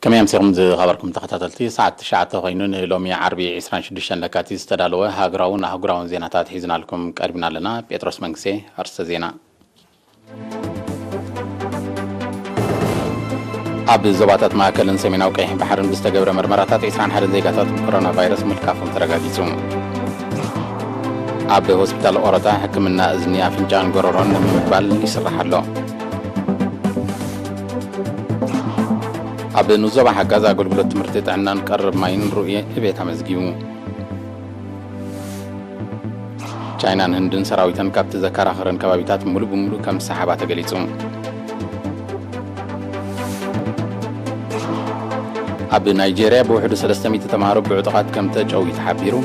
ከመይ ኣምሲኹም ዝኸበርኩም ተኸታተልቲ? ሰዓት ትሽዓተ ኮይኑ ንሎሚ ዓርቢ ዕስራን ሽዱሽተን ለካቲት ዝተዳለወ ሃገራውን ኣህጉራውን ዜናታት ሒዝናልኩም ቀሪብና ኣለና። ጴጥሮስ መንግስቴ፣ ኣርእስተ ዜና። ኣብ ዞባታት ማእከልን ሰሜናዊ ቀይሕ ባሕርን ብዝተገብረ መርመራታት ዕስራን ሓደን ዜጋታት ብኮሮና ቫይረስ ምልካፎም ተረጋጊጹ። ኣብ ሆስፒታል ኦሮታ ሕክምና እዝኒ፣ ኣፍንጫን ጎረሮን ንምምዕባል ይስራሕ ኣሎ። ኣብ ንዞባ ሓጋዝ ኣገልግሎት ትምህርቲ፣ ጥዕናን ቀረብ ማይን ርኡይ ዕቤት ኣመዝጊቡ። ቻይናን ህንድን ሰራዊተን ካብቲ ዘከራኸረን ከባቢታት ሙሉ ብሙሉ ከም ዝሰሓባ ተገሊጹ። ኣብ ናይጄርያ ብውሕዱ ሰለስተ ሚእቲ ተምሃሮ ብዕጡቓት ከም ተጨውዩ ተሓቢሩ።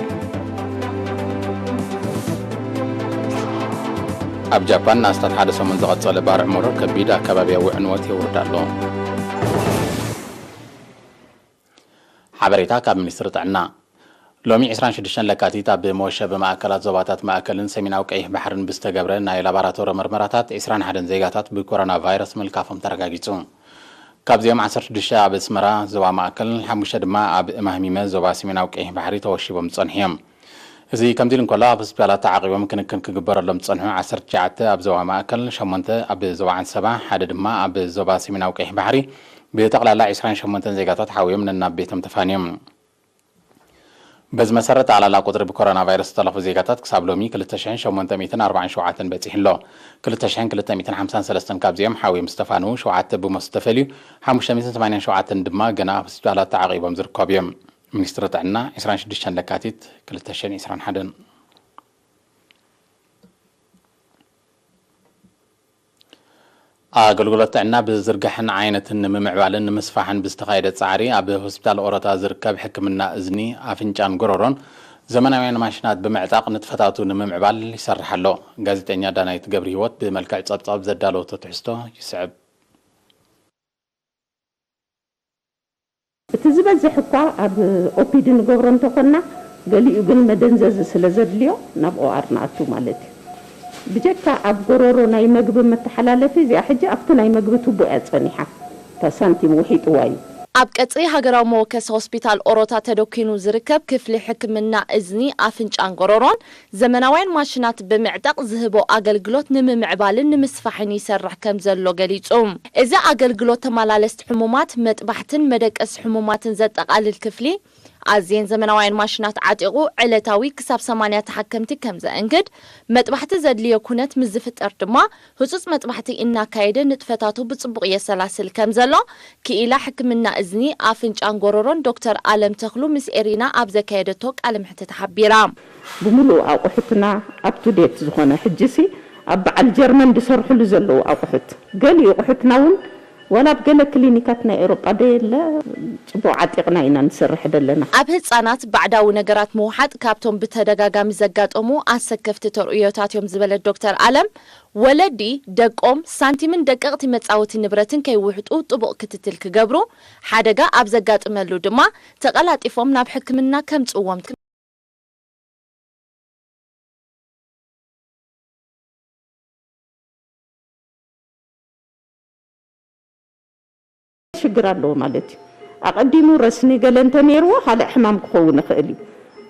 ኣብ ጃፓን ንኣስታት ሓደ ሰሙን ዝቐጸለ ባርዕ ሞሮር ከቢድ ኣከባብያዊ ዕንወት የውርድ ኣሎ። ሓበሬታ ካብ ሚኒስትሪ ጥዕና። ሎሚ ዕስራን ሽዱሽተን ለካቲት ኣብ መወሸቢ ማእከላት ዞባታት ማእከልን ሰሜናዊ ቀይሕ ባሕርን ብዝተገብረ ናይ ላቦራቶሪ መርመራታት ዕስራን ሓደን ዜጋታት ብኮሮና ቫይረስ ምልካፎም ተረጋጊጹ። ካብዚኦም ዓሰርተ ሽዱሽተ ኣብ ኣስመራ ዞባ ማእከል፣ ሓሙሽተ ድማ ኣብ እማህሚመ ዞባ ሰሜናዊ ቀይሕ ባሕሪ ተወሺቦም ዝጸንሑ እዮም። እዚ ከምዚ ኢሉ እንከሎ፣ ኣብ ሆስፒታላት ተዓቂቦም ክንክን ክግበረሎም ዝጸንሑ ዓሰርተ ትሽዓተ ኣብ ዞባ ማእከል፣ ሸሞንተ ኣብ ዞባ ዓንሰባ፣ ሓደ ድማ ኣብ ዞባ ሰሜናዊ ቀይሕ ባሕሪ፣ ብጠቕላላ ዕስራን ሸሞንተን ዜጋታት ሓውዮም ነናብ ቤቶም ተፋንዮም። በዚ መሰረት፣ ጠቕላላ ቁጽሪ ብኮሮና ቫይረስ ዝተለኽፉ ዜጋታት ክሳብ ሎሚ ክልተ ሽሕን ሸሞንተ ሚእትን ኣርባዓን ሸውዓተን በጺሑ ኣሎ። ክልተ ሽሕን ክልተ ሚእትን ሓምሳን ሰለስተን ካብዚኦም ሓውዮም ዝተፋንዉ፣ ሸውዓተ ብሞት ዝተፈልዩ፣ ሓሙሽተ ሚእትን ሰማንያን ሸውዓተን ድማ ገና ኣብ ሆስፒታላት ተዓቒቦም ዝርከቡ እዮም። ሚኒስትሪ ጥዕና፣ ዕስራን ሽዱሽተን ለካቲት ክልተ ሽሕን ዕስራን ሓደን። ኣገልግሎት ጥዕና ብዝርጋሕን ዓይነትን ንምምዕባልን ንምስፋሕን ብዝተኻየደ ጻዕሪ፣ ኣብ ሆስፒታል ኦሮታ ዝርከብ ሕክምና እዝኒ፣ ኣፍንጫን ጎረሮን ዘመናውያን ማሽናት ብምዕጣቕ ንጥፈታቱ ንምምዕባል ይሰርሕ ኣሎ። ጋዜጠኛ ዳናይት ገብረህይወት ብመልክዕ ጸብጻብ ዘዳለወቶ ትሕዝቶ ይስዕብ። እቲ ዝበዝሕ እኳ ኣብ ኦፒዲ ንገብሮ እንተኾንና፣ ገሊኡ ግን መደንዘዚ ስለ ዘድልዮ ናብ ኦኣር ንኣቱ ማለት እዩ። ብጀካ ኣብ ጎረሮ ናይ መግቢ መተሓላለፊ፣ እዚኣ ሕጂ ኣብቲ ናይ መግቢ ቱቦ እያ ጸኒሓ። እታ ሳንቲም ውሒጥዋ እዩ። ኣብ ቀጽሪ ሃገራዊ መወከሲ ሆስፒታል ኦሮታ ተደኲኑ ዝርከብ ክፍሊ ሕክምና እዝኒ፣ ኣፍንጫን ጎረሮን ዘመናውያን ማሽናት ብምዕጣቕ ዝህቦ ኣገልግሎት ንምምዕባልን ንምስፋሕን ይሰርሕ ከም ዘሎ ገሊጹ። እዚ ኣገልግሎት ተመላለስቲ ሕሙማት፣ መጥባሕትን መደቀሲ ሕሙማትን ዘጠቓልል ክፍሊ፣ ኣዝየን ዘመናውያን ማሽናት ዓጢቑ ዕለታዊ ክሳብ ሰማንያ ተሓከምቲ ከም ዘእንግድ፣ መጥባሕቲ ዘድልዮ ኩነት ምስ ዝፍጠር ድማ ህጹጽ መጥባሕቲ እናካየደ ንጥፈታቱ ብጽቡቕ የሰላስል ከም ዘሎ፣ ክኢላ ሕክምና እዝኒ፣ ኣፍንጫን ጎረሮን ዶክተር ኣለም ተኽሉ ምስ ኤሪና ኣብ ዘካየደቶ ቃለ መሕትት ሓቢራ። ብምሉእ ኣቑሑትና up to date ዝኾነ፣ ሕጂሲ ኣብ በዓል ጀርመን ዝሰርሕሉ ዘለዉ ኣቑሑት፣ ገሊኡ ኣቑሑትና እውን ዋላ ኣብ ገለ ክሊኒካት ናይ ኤውሮጳ ዶ የለ፣ ጽቡቕ ዓጢቕና ኢና ንሰርሕ ዘለና። ኣብ ህጻናት ባዕዳዊ ነገራት ምውሓጥ ካብቶም ብተደጋጋሚ ዘጋጠሙ ኣሰከፍቲ ተርእዮታት እዮም ዝበለት ዶክተር ኣለም፣ ወለዲ ደቆም ሳንቲምን ደቀቕቲ መጻወቲ ንብረትን ከይውሕጡ ጥቡቕ ክትትል ክገብሩ፣ ሓደጋ ኣብ ዘጋጥመሉ ድማ ተቐላጢፎም ናብ ሕክምና ከምጽእዎም ሽግር ኣለዎ ማለት እዩ። ኣቐዲሙ ረስኒ ገለ እንተነይርዎ ካልእ ሕማም ክኸውን ይኽእል እዩ።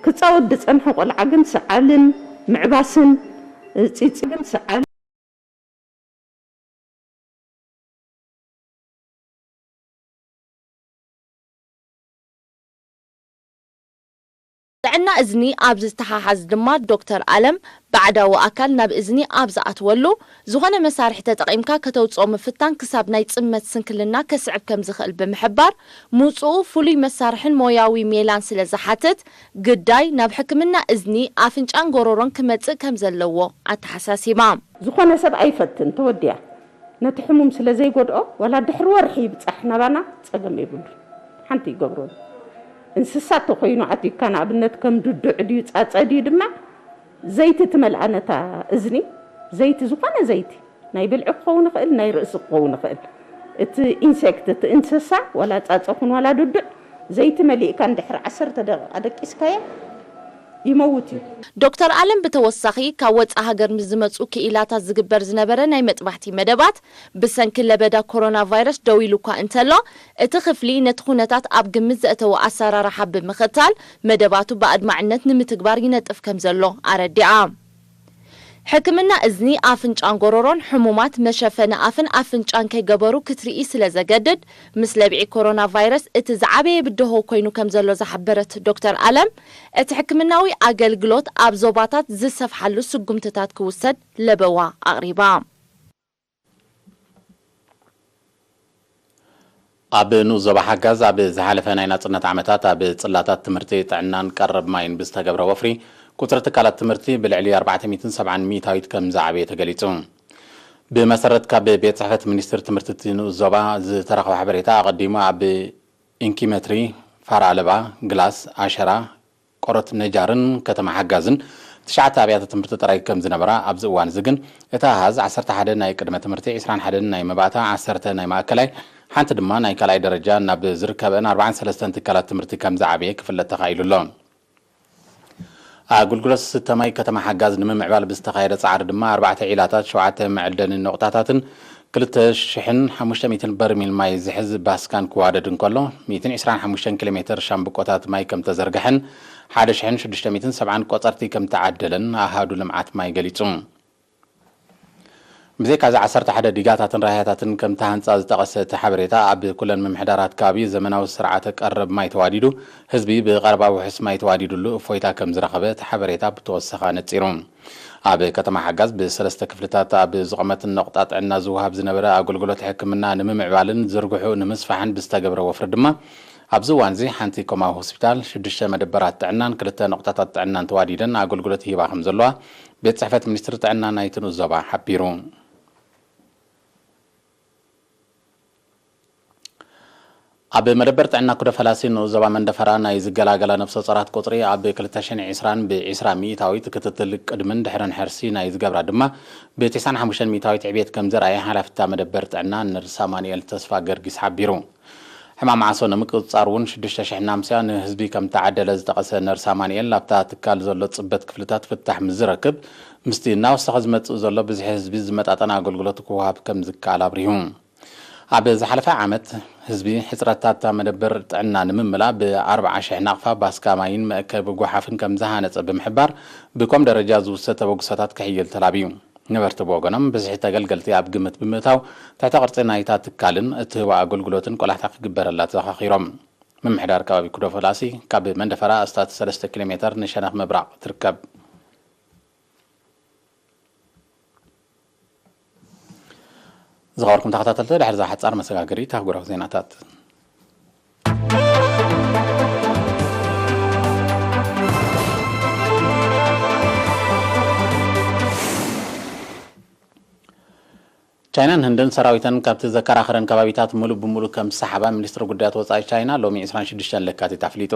ክጻወት ዝጸንሐ ቆልዓ ግን ሰዓልን ምዕባስን፣ ጺጺ ግን ሰዓል ጥዕና እዝኒ ኣብ ዝተሓሓዝ ድማ ዶክተር ኣለም ባዕዳዊ ኣካል ናብ እዝኒ ኣብ ዝኣትወሉ፣ ዝኾነ መሳርሒ ተጠቒምካ ከተውጽኦ ምፍታን ክሳብ ናይ ጽመት ስንክልና ከስዕብ ከም ዝኽእል ብምሕባር፣ ምውጽኡ ፍሉይ መሳርሕን ሞያዊ ሜላን ስለ ዝሓትት፣ ግዳይ ናብ ሕክምና እዝኒ፣ ኣፍንጫን ጎረሮን ክመጽእ ከም ዘለዎ ኣተሓሳሲባ። ዝኾነ ሰብ ኣይፈትን፣ ተወዲኣ። ነቲ ሕሙም ስለ ዘይጎድኦ፣ ዋላ ድሕሪ ወርሒ ይብጻሕ ናባና ጸገም የብሉን። ሓንቲ ይገብሮን። እንስሳ ተኾይኑ ኣትዩካ፣ ንኣብነት ከም ድዱዕ ድዩ ጻጸ ድዩ ድማ፣ ዘይቲ ትመልኣ ነታ እዝኒ፣ ዘይቲ፣ ዝኾነ ዘይቲ፣ ናይ ብልዒ ክኸውን ይኽእል፣ ናይ ርእሲ ክኸውን ይኽእል። እቲ ኢንሴክት፣ እቲ እንስሳ፣ ዋላ ጻጸ ኹን ዋላ ድዱዕ፣ ዘይቲ መሊእካ እንድሕር ዓሰርተ ደቂቕ ኣደቂስካዮ፣ ይመውት እዩ። ዶክተር ኣለም ብተወሳኺ ካብ ወፃእ ሃገር ምስ ዝመፁ ክኢላታት ዝግበር ዝነበረ ናይ መጥባሕቲ መደባት ብሰንኪ ለበዳ ኮሮና ቫይረስ ደው ኢሉ እኳ እንተሎ፣ እቲ ክፍሊ ነቲ ኩነታት ኣብ ግምት ዘእተወ ኣሰራርሓ ብምኽታል መደባቱ ብኣድማዕነት ንምትግባር ይነጥፍ ከም ዘሎ ኣረዲኣ። ሕክምና እዝኒ፣ ኣፍንጫን ጎረሮን ሕሙማት መሸፈኒ ኣፍን ኣፍንጫን ከይገበሩ ክትርኢ ስለ ዘገድድ፣ ምስ ለብዒ ኮሮና ቫይረስ እቲ ዝዓበየ ብድሆ ኮይኑ ከም ዘሎ ዝሓበረት ዶክተር ኣለም፣ እቲ ሕክምናዊ ኣገልግሎት ኣብ ዞባታት ዝሰፍሓሉ ስጉምትታት ክውሰድ ለበዋ ኣቕሪባ። ኣብ ንኡስ ዞባ ሓጋዝ ኣብ ዝሓለፈ ናይ ናጽነት ዓመታት ኣብ ጽላታት ትምህርቲ፣ ጥዕናን ቀረብ ማይን ብዝተገብረ ወፍሪ ቁጽሪ ትካላት ትምህርቲ ብልዕሊ ኣርባዕተ ሚእትን ሰብዓን ሚእታዊት ከም ዝዓበየ ተገሊጹ። ብመሰረት ካብ ቤት ጽሕፈት ሚኒስትሪ ትምህርቲ እቲ ንኡስ ዞባ ዝተረኸበ ሓበሬታ፣ ኣቐዲሙ ኣብ ኢንኪመትሪ፣ ፋራለባ፣ ግላስ፣ ኣሸራ፣ ቆረት ነጃርን ከተማ ሓጋዝን ትሽዓተ ኣብያተ ትምህርቲ ጥራይ ከም ዝነበራ፣ ኣብዚ እዋን እዚ ግን እቲ ኣሃዝ ዓሰርተ ሓደ ናይ ቅድመ ትምህርቲ፣ ዕስራን ሓደን ናይ መባእታ፣ ዓሰርተ ናይ ማእከላይ፣ ሓንቲ ድማ ናይ ካልኣይ ደረጃ ናብ ዝርከበን ኣርባዓን ሰለስተን ትካላት ትምህርቲ ከም ዝዓበየ ክፍለጥ ተኻኢሉ ኣሎ። ኣገልግሎት ስተ ማይ ከተማ ሓጋዝ ንምምዕባል ብዝተኻየደ ጻዕሪ ድማ ኣርባዕተ ዒላታት፣ ሸውዓተ መዕደኒ ነቑጣታትን ክልተ ሽሕን ሓሙሽተ ሚእትን በርሚል ማይ ዝሕዝ ባስካን ክዋደድ እንከሎ፣ ሚእትን ዕስራን ሓሙሽተን ኪሎ ሜተር ሻምብቆታት ማይ ከም ተዘርግሐን ሓደ ሽሕን ሽዱሽተ ሚእትን ሰብዓን ቆጸርቲ ከም ተዓደለን ኣሃዱ ልምዓት ማይ ገሊጹ። ብዘይካ እዚ ዓሰርተ ሓደ ዲጋታትን ራህያታትን ከም ተሃንጻ ዝጠቐሰ እቲ ሓበሬታ፣ ኣብ ኩለን ምምሕዳራት ከባቢ ዘመናዊ ስርዓተ ቀረብ ማይ ተዋዲዱ፣ ህዝቢ ብቐረባ ውሑስ ማይ ተዋዲዱሉ እፎይታ ከም ዝረኸበ እቲ ሓበሬታ ብተወሰኸ ኣነጺሩ። ኣብ ከተማ ሓጋዝ ብሰለስተ ክፍልታት ኣብ ዝቖመት ነቑጣ ጥዕና ዝወሃብ ዝነበረ ኣገልግሎት ሕክምና ንምምዕባልን ዝርግሑ ንምስፋሕን ብዝተገብረ ወፍሪ ድማ፣ ኣብዚ እዋን እዚ ሓንቲ ኮማዊ ሆስፒታል፣ ሽዱሽተ መደበራት ጥዕናን ክልተ ነቑጣታት ጥዕናን ተዋዲደን ኣገልግሎት ይህባ ከም ዘለዋ ቤት ጽሕፈት ሚኒስትሪ ጥዕና ናይቲ ንኡስ ዞባ ሓቢሩ። ኣብ መደበር ጥዕና ኩደ ፈላሲ ንኡስ ዞባ መንደፈራ ናይ ዝገላገላ ነፍሰ ጾራት ቁጽሪ ኣብ ክልተ ሽሕን ዕስራን ብዕስራ ሚእታዊት ክትትል ቅድምን ድሕርን ሕርሲ ናይ ዝገብራ ድማ ብትስዓን ሓሙሽተን ሚእታዊት ዕብየት ከም ዘርኣየ ሓላፊ እታ መደበር ጥዕና ነርስ ኣማኑኤል ተስፋ ገርጊስ ሓቢሩ። ሕማም ዓሶ ንምቁጽጻር እውን ሽዱሽተ ሽሕ ናምስያ ንህዝቢ ከም ተዓደለ ዝጠቐሰ ነርስ ኣማኑኤል፣ ኣብታ ትካል ዘሎ ጽበት ክፍልታት ፍታሕ ምስ ዝረክብ፣ ምስቲ እናወሰኸ ዝመጽእ ዘሎ ብዝሒ ህዝቢ ዝመጣጠን ኣገልግሎት ክወሃብ ከም ዝከኣል ኣብሪሁ። ኣብ ዝሓለፈ ዓመት ህዝቢ ሕጽረታት እታ መደበር ጥዕና ንምምላእ ብኣርብዓ ሽሕ ናቕፋ ባስካ ማይን መእከቢ ጓሓፍን ከም ዝሃነጸ ብምሕባር፣ ብኮም ደረጃ ዝውሰድ ተበግሶታት ክሕይል ተላብዩ። ነበርቲ ብወገኖም፣ ብዝሒ ተገልገልቲ ኣብ ግምት ብምእታው፣ ትሕተ ቅርጺ ናይታ ትካልን እትህቦ ኣገልግሎትን ቆላሕታ ክግበረላ ተዘኻኺሮም። ምምሕዳር ከባቢ ኩደፈላሲ ካብ መንደፈራ ኣስታት ሰለስተ ኪሎ ሜተር ንሸነኽ ምብራቕ ትርከብ። ዝኸበርኩም ተኸታተልቲ፣ ድሕሪ እዛ ሓጻር መሰጋገሪት ኣህጉራዊ ዜናታት። ቻይናን ህንድን ሰራዊተን ካብቲ ዘከራኽረን ከባቢታት ምሉእ ብምሉእ ከም ዝሰሓባ ሚኒስትሪ ጉዳያት ወጻኢ ቻይና ሎሚ ዕስራን ሽዱሽተን ለካቲት ኣፍሊጡ።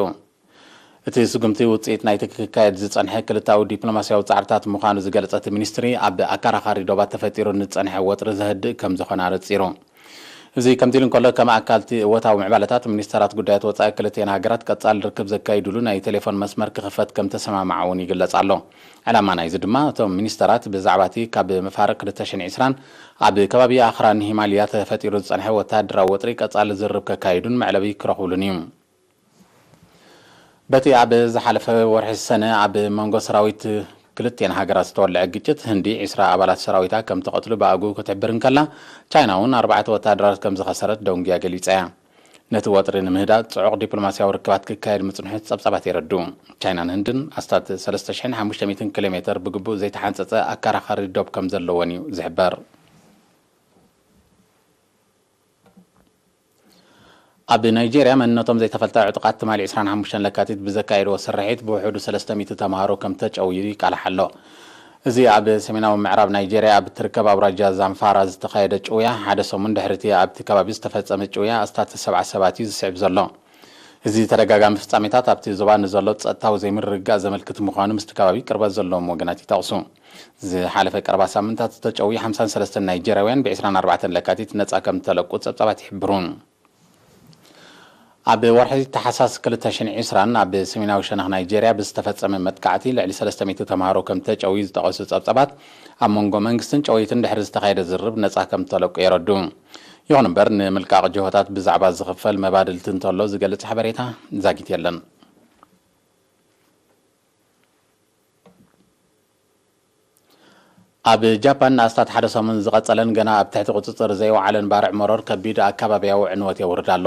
እቲ ስጉምቲ ውጽኢት ናይቲ ክካየድ ዝጸንሐ ክልታዊ ዲፕሎማስያዊ ጻዕርታት ምዃኑ ዝገለጸ እቲ ሚኒስትሪ፣ ኣብ ኣከራኻሪ ዶባት ተፈጢሩ ንዝጸንሐ ወጥሪ ዘህድእ ከም ዝኾነ ኣነጺሩ። እዚ ከምዚ ኢሉ እንከሎ፣ ከም ኣካል እቲ እወታዊ ምዕባለታት፣ ሚኒስተራት ጉዳያት ወጻኢ ክልቲኤን ሃገራት ቀጻሊ ርክብ ዘካይዱሉ ናይ ቴሌፎን መስመር ክኽፈት ከም ተሰማምዓ እውን ይግለጽ ኣሎ። ዕላማ ናይዚ ድማ፣ እቶም ሚኒስተራት ብዛዕባ እቲ ካብ መፋርቕ ክልተ ሽሕን ዕስራን ኣብ ከባቢ ኣኽራን ሂማልያ ተፈጢሩ ዝጸንሐ ወተሃደራዊ ወጥሪ ቀጻሊ ዝርርብ ከካይዱን መዕለቢ ክረኽብሉን እዩ። በቲ ኣብ ዝሓለፈ ወርሒ ሰነ ኣብ መንጎ ሰራዊት ክልቲኤን ሃገራት ዝተወልዐ ግጭት፣ ህንዲ ዕስራ ኣባላት ሰራዊታ ከም ተቐትሉ ብኣግኡ ክትሕብር እንከላ፣ ቻይና እውን ኣርባዕተ ወተሃደራት ከም ዝኸሰረት ደንጉያ ገሊጻ እያ። ነቲ ወጥሪ ንምህዳእ ጽዑቕ ዲፕሎማስያዊ ርክባት ክካየድ ምጽንሑ ጸብጻባት የረድኡ። ቻይናን ህንድን ኣስታት ሰለስተ ሽሕን ሓሙሽተ ሚእትን ኪሎ ሜተር ብግቡእ ዘይተሓንጸጸ ኣከራኻሪ ዶብ ከም ዘለወን እዩ ዝሕበር። ኣብ ናይጄርያ መንነቶም ዘይተፈልጠ ዕጡቓት ትማሊ ዕስራን ሓሙሽተን ለካቲት ብዘካየድዎ ስርሒት ብውሑዱ ሰለስተ ሚእቲ ተምሃሮ ከም ተጨውዩ ይቃላሕ ኣሎ። እዚ ኣብ ሰሜናዊ ምዕራብ ናይጄርያ ኣብ እትርከብ ኣውራጃ ዛምፋራ ዝተኻየደ ጭውያ፣ ሓደ ሰሙን ድሕሪ እቲ ኣብቲ ከባቢ ዝተፈጸመ ጭውያ ኣስታት ሰብዓ ሰባት እዩ ዝስዕብ ዘሎ። እዚ ተደጋጋሚ ፍጻሜታት ኣብቲ ዞባ ንዘሎ ጸጥታዊ ዘይምርግጋእ ዘመልክት ምዃኑ ምስቲ ከባቢ ቅርበት ዘለዎም ወገናት ይጠቕሱ። ዝሓለፈ ቀረባ ሳምንታት ዝተጨውዩ ሓምሳን ሰለስተን ናይጄርያውያን ብ ዕስራን ኣርባዕተን ለካቲት ነጻ ከም ዝተለቁ ጸብጻባት ይሕብሩ። ኣብ ወርሒ ታሕሳስ ክልተ ሽሕን ዕስራን ኣብ ሰሜናዊ ሸነኽ ናይጄርያ ብዝተፈጸመ መጥቃዕቲ ልዕሊ ሰለስተ ሚእቲ ተምሃሮ ከም ተጨውዩ ዝጠቐሱ ጸብጸባት፣ ኣብ መንጎ መንግስትን ጨወይትን ድሕሪ ዝተኻየደ ዝርርብ ነጻ ከም ተለቁ የረዱ። ይኹን እምበር፣ ንምልቃቕ ጅሆታት ብዛዕባ ዝኽፈል መባድልቲ እንተሎ ዝገልጽ ሓበሬታ ዛጊት የለን። ኣብ ጃፓን ንኣስታት ሓደ ሰሙን ዝቐጸለን ገና ኣብ ትሕቲ ቁጽጽር ዘይወዓለን ባርዕ መሮር ከቢድ ኣከባብያዊ ዕንወት የውርድ ኣሎ።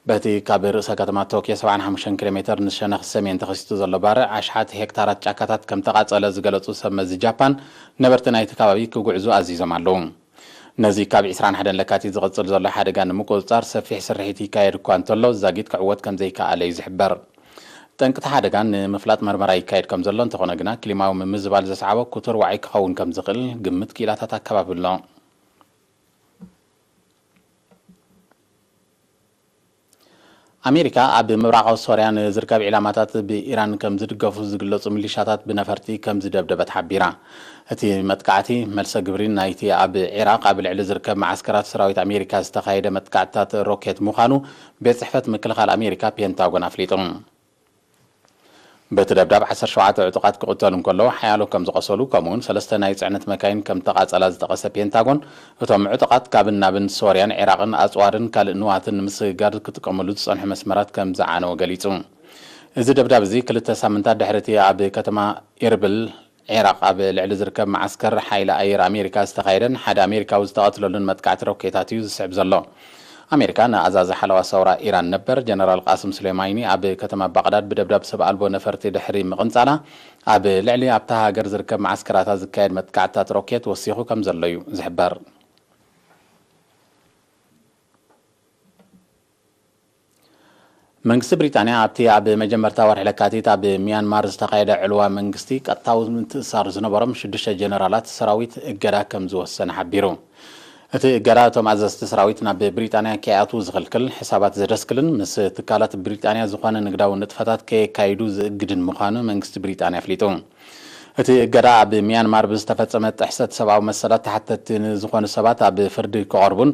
በቲ ካብ ርእሰ ከተማ ቶክዮ ሰብዓን ሓሙሽተን ኪሎ ሜተር ንሸነኽ ሰሜን ተኸሲቱ ዘሎ ባርዕ፣ ኣሽሓት ሄክታራት ጫካታት ከም ተቓጸለ ዝገለጹ ሰብ መዚ ጃፓን፣ ነበርቲ ናይቲ ከባቢ ክጉዕዙ ኣዚዞም ኣለዉ። ነዚ ካብ ዕስራን ሓደን ለካቲት ዝቕጽል ዘሎ ሓደጋ ንምቁጽጻር ሰፊሕ ስርሒት ይካየድ እኳ እንተሎ፣ ዛጊት ክዕወት ከም ዘይከኣለ እዩ ዝሕበር። ጠንቅቲ ሓደጋ ንምፍላጥ መርመራ ይካየድ ከም ዘሎ፣ እንተኾነ ግና ክሊማዊ ምምዝባል ዘስዓቦ ክቱር ዋዒ ክኸውን ከም ዝኽእል ግምት ክኢላታት ኣከባቢ ኣሎ። ኣሜሪካ ኣብ ምብራቓዊ ሶርያ ንዝርከብ ዒላማታት ብኢራን ከም ዝድገፉ ዝግለጹ ሚሊሻታት ብነፈርቲ ከም ዝደብደበት ሓቢራ። እቲ መጥቃዕቲ መልሰ ግብሪ ናይቲ ኣብ ዒራቕ ኣብ ልዕሊ ዝርከብ መዓስከራት ሰራዊት ኣሜሪካ ዝተኻየደ መጥቃዕትታት ሮኬት ምዃኑ ቤት ጽሕፈት ምክልኻል ኣሜሪካ ፔንታጎን ኣፍሊጡ። በቲ ደብዳብ ዓሰርተ ሸውዓተ ዕጡቓት ክቕተሉ እንከለዉ፣ ሓያሎ ከም ዝቖሰሉ፣ ከምኡውን ሰለስተ ናይ ጽዕነት መካይን ከም ተቓጸላ ዝጠቐሰ ፔንታጎን፣ እቶም ዕጡቓት ካብን ናብን ሶርያን ዒራቕን ኣጽዋርን ካልእ ንዋትን ንምስግጋር ክጥቀመሉ ዝጸንሑ መስመራት ከም ዝዓነወ ገሊጹ። እዚ ደብዳብ እዚ ክልተ ሳምንታት ድሕሪ እቲ ኣብ ከተማ ኢርብል ዒራቕ ኣብ ልዕሊ ዝርከብ መዓስከር ሓይሊ ኣየር ኣሜሪካ ዝተኻየደን ሓደ ኣሜሪካዊ ዝተቐትለሉን መጥቃዕቲ ሮኬታት እዩ ዝስዕብ ዘሎ። ኣሜሪካ ንኣዛዚ ሓለዋ ሰውራ ኢራን ነበር ጀነራል ቃስም ሱሌማኒ ኣብ ከተማ ባቕዳድ ብደብዳብ ሰብ ኣልቦ ነፈርቲ ድሕሪ ምቕንጻላ፣ ኣብ ልዕሊ ኣብታ ሃገር ዝርከብ መዓስከራታ ዝካየድ መጥቃዕትታት ሮኬት ወሲኹ ከም ዘሎ እዩ ዝሕበር። መንግስቲ ብሪጣንያ ኣብቲ ኣብ መጀመርታ ወርሒ ለካቲት ኣብ ሚያንማር ዝተኻየደ ዕልዋ መንግስቲ ቀጥታዊ ምትእሳር ዝነበሮም ሽዱሽተ ጀነራላት ሰራዊት እገዳ ከም ዝወሰነ ሓቢሩ። እቲ እገዳ እቶም ኣዘዝቲ ሰራዊት ናብ ብሪጣንያ ከይኣትዉ ዝኽልክል፣ ሕሳባት ዘደስክልን ምስ ትካላት ብሪጣንያ ዝኾነ ንግዳዊ ንጥፈታት ከየካይዱ ዝእግድን ምዃኑ መንግስቲ ብሪጣንያ ኣፍሊጡ። እቲ እገዳ ኣብ ሚያንማር ብዝተፈጸመ ጥሕሰት ሰብኣዊ መሰላት ተሓተትቲ ንዝኾኑ ሰባት ኣብ ፍርዲ ክቐርቡን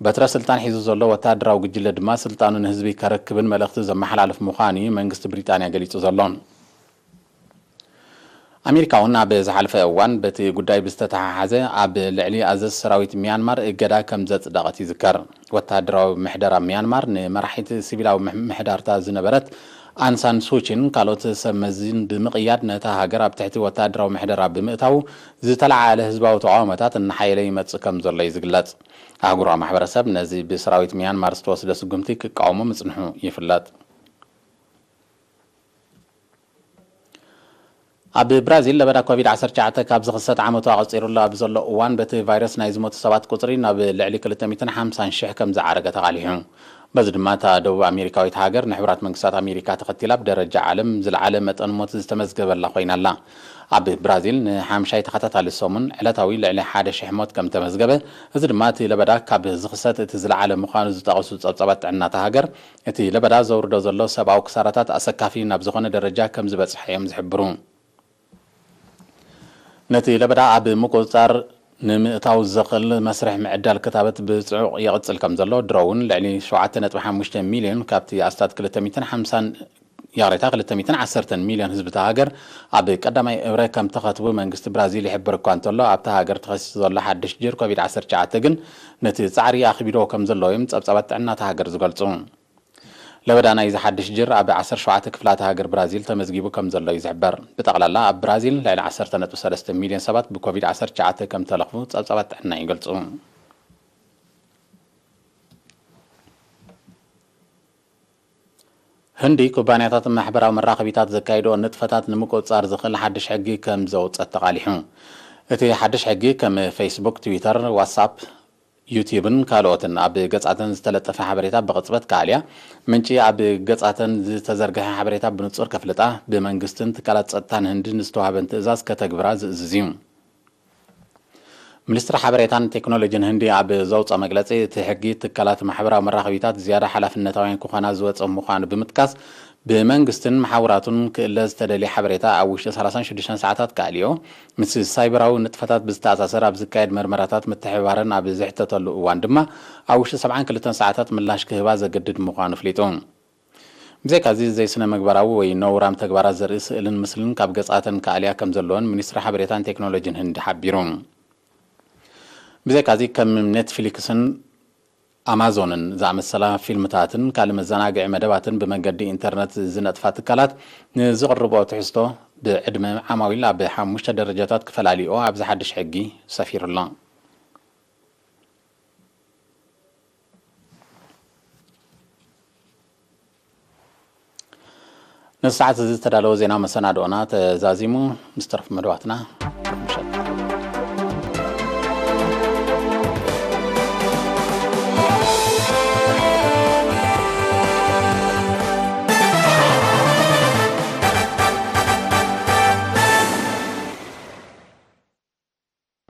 በትረ ስልጣን ሒዙ ዘሎ ወተሃደራዊ ጉጅለ ድማ ስልጣኑ ንህዝቢ ከረክብን መልእኽቲ ዘመሓላልፍ ምዃኑ እዩ መንግስቲ ብሪጣንያ ገሊጹ ዘሎ። ኣሜሪካ እውን ኣብ ዝሓለፈ እዋን በቲ ጉዳይ ብዝተተሓሓዘ ኣብ ልዕሊ ኣዘዝ ሰራዊት ሚያንማር እገዳ ከም ዘጽደቐት ይዝከር። ወተሃደራዊ ምሕደራ ሚያንማር ንመራሒት ሲቪላዊ ምሕ-፣ ምሕዳርታ ዝነበረት ኣንሳን ሱቺን ካልኦት ሰብ መዚን ብምቕያድ ነታ ሃገር ኣብ ትሕቲ ወተሃደራዊ ምሕደራ ብምእታዉ ዝተለዓዓለ ህዝባዊ ተቓውሞታት እናሓየለ ይመጽእ ከም ዘሎ እዩ ዝግለጽ። ኣህጉራዊ ማሕበረሰብ ነዚ ብሰራዊት ሚያንማር ዝተወስደ ስጉምቲ ክቃወሞ ምጽንሑ ይፍለጥ። ኣብ ብራዚል ለበዳ ኮቪድ ዓሰርተ ትሽዓተ ካብ ዝኽሰት ዓመቱ ኣቐጺሩሉ ኣብ ዘሎ እዋን፣ በቲ ቫይረስ ናይ ዝሞቱ ሰባት ቁጽሪ ናብ ልዕሊ ክልተ ሚእትን ሓምሳን ሽሕ ከም ዝዓረገ ተቓሊሑ። በዚ ድማ እታ ደቡብ ኣሜሪካዊት ሃገር ንሕቡራት መንግስታት ኣሜሪካ ተኸቲላ ብደረጃ ዓለም ዝለዓለ መጠን ሞት ዝተመዝገበላ ኮይና ኣላ። ኣብ ብራዚል ንሓምሻይ ተኸታታሊ ሰሙን ዕለታዊ ልዕሊ ሓደ ሽሕ ሞት ከም ተመዝገበ፣ እዚ ድማ እቲ ለበዳ ካብ ዝኽሰት እቲ ዝለዓለ ምዃኑ ዝጠቐሱ ጸብጻባት ጥዕና እታ ሃገር፣ እቲ ለበዳ ዘውርዶ ዘሎ ሰብኣዊ ክሳራታት ኣሰካፊ ናብ ዝኾነ ደረጃ ከም ዝበጽሐ እዮም ዝሕብሩ። ነቲ ለበዳ ኣብ ምቁጽጻር ንምእታው ዘኽእል መስርሕ ምዕዳል ክታበት ብጽዑቕ ይቕጽል ከም ዘሎ፣ ድሮ እውን ልዕሊ ሸውዓተ ነጥቢ ሓሙሽተ ሚልዮን ካብቲ ኣስታት ክልተ ሚእትን ሓምሳን፣ ይቕሬታ፣ ክልተ ሚእትን ዓሰርተን ሚልዮን ህዝቢ እታ ሃገር ኣብ ቀዳማይ እብረ ከም ተኸትቡ መንግስቲ ብራዚል ይሕብር እኳ እንተሎ፣ ኣብታ ሃገር ተኸሲቱ ዘሎ ሓድሽ ጅር ኮቪድ ዓሰርተ ትሽዓተ ግን ነቲ ጻዕሪ ኣኽቢዶ ከም ዘሎ እዮም ጸብጻባት ጥዕና እታ ሃገር ዝገልጹ። ለበዳ ናይዚ ሓድሽ ጅር ኣብ ዓሰርተ ሸውዓተ ክፍላተ ሃገር ብራዚል ተመዝጊቡ ከም ዘሎ እዩ ዝሕበር። ብጠቕላላ ኣብ ብራዚል ልዕሊ ዓሰርተ ነጥቢ ሰለስተ ሚልዮን ሰባት ብኮቪድ ዓሰርተ ትሽዓተ ከም ተለኽፉ ጸብጻባት ጥዕና ይገልጹ። ህንዲ ኩባንያታት ማሕበራዊ መራኸቢታት ዘካይድኦ ንጥፈታት ንምቁጽጻር ዝኽእል ሓድሽ ሕጊ ከም ዘውጸት ተቓሊሑ። እቲ ሓድሽ ሕጊ ከም ፌስቡክ፣ ትዊተር፣ ዋትስኣፕ፣ ዩቲዩብን ካልኦትን ኣብ ገጻተን ዝተለጠፈ ሓበሬታ ብቕጽበት ክኣልያ፣ ምንጪ ኣብ ገጻተን ዝተዘርግሐ ሓበሬታ ብንጹር ከፍልጣ፣ ብመንግስትን ትካላት ጸጥታን ህንዲ ንዝተዋህበን ትእዛዝ ከተግብራ ዝእዝዝ እዩ። ሚኒስትሪ ሓበሬታን ቴክኖሎጂን ህንዲ ኣብ ዘውፅኦ መግለፂ፣ እቲ ሕጊ ትካላት ማሕበራዊ መራኸቢታት ዝያዳ ሓላፍነታውያን ክኾና ዝወፀ ምዃኑ ብምጥቃስ፣ ብመንግስትን መሓውራቱን ክእለ ዝተደልየ ሓበሬታ ኣብ ውሽጢ ሰላሳን ሽዱሽተን ሰዓታት ክኣልዮ፣ ምስ ሳይበራዊ ንጥፈታት ብዝተኣሳሰር ኣብ ዝካየድ መርመራታት ምትሕብባረን ኣብ ዝሕተተሉ እዋን ድማ ኣብ ውሽጢ ሰብዓን ክልተን ሰዓታት ምላሽ ክህባ ዘገድድ ምዃኑ ኣፍሊጡ። ብዘይካዚ ዘይስነ ምግባራዊ ወይ ነውራም ተግባራት ዘርኢ ስእልን ምስልን ካብ ገጻተን ክኣልያ ከም ዘለወን ሚኒስትሪ ሓበሬታን ቴክኖሎጂን ህንዲ ሓቢሩ። ብዘይካዚ ከም ኔትፍሊክስን ኣማዞንን ዝኣመሰላ ፊልምታትን ካልእ መዘናግዒ መደባትን ብመንገዲ ኢንተርነት ዝነጥፋ ትካላት ንዝቕርብኦ ትሕዝቶ ብዕድመ ዓማዊል ኣብ ሓሙሽተ ደረጃታት ክፈላልይኦ ኣብዚ ሓድሽ ሕጊ ሰፊሩ ኣሎ። ነዚ ሰዓት እዚ ዝተዳለወ ዜና መሰናድኦና ተዛዚሙ። ምስ ተረፉ መደባትና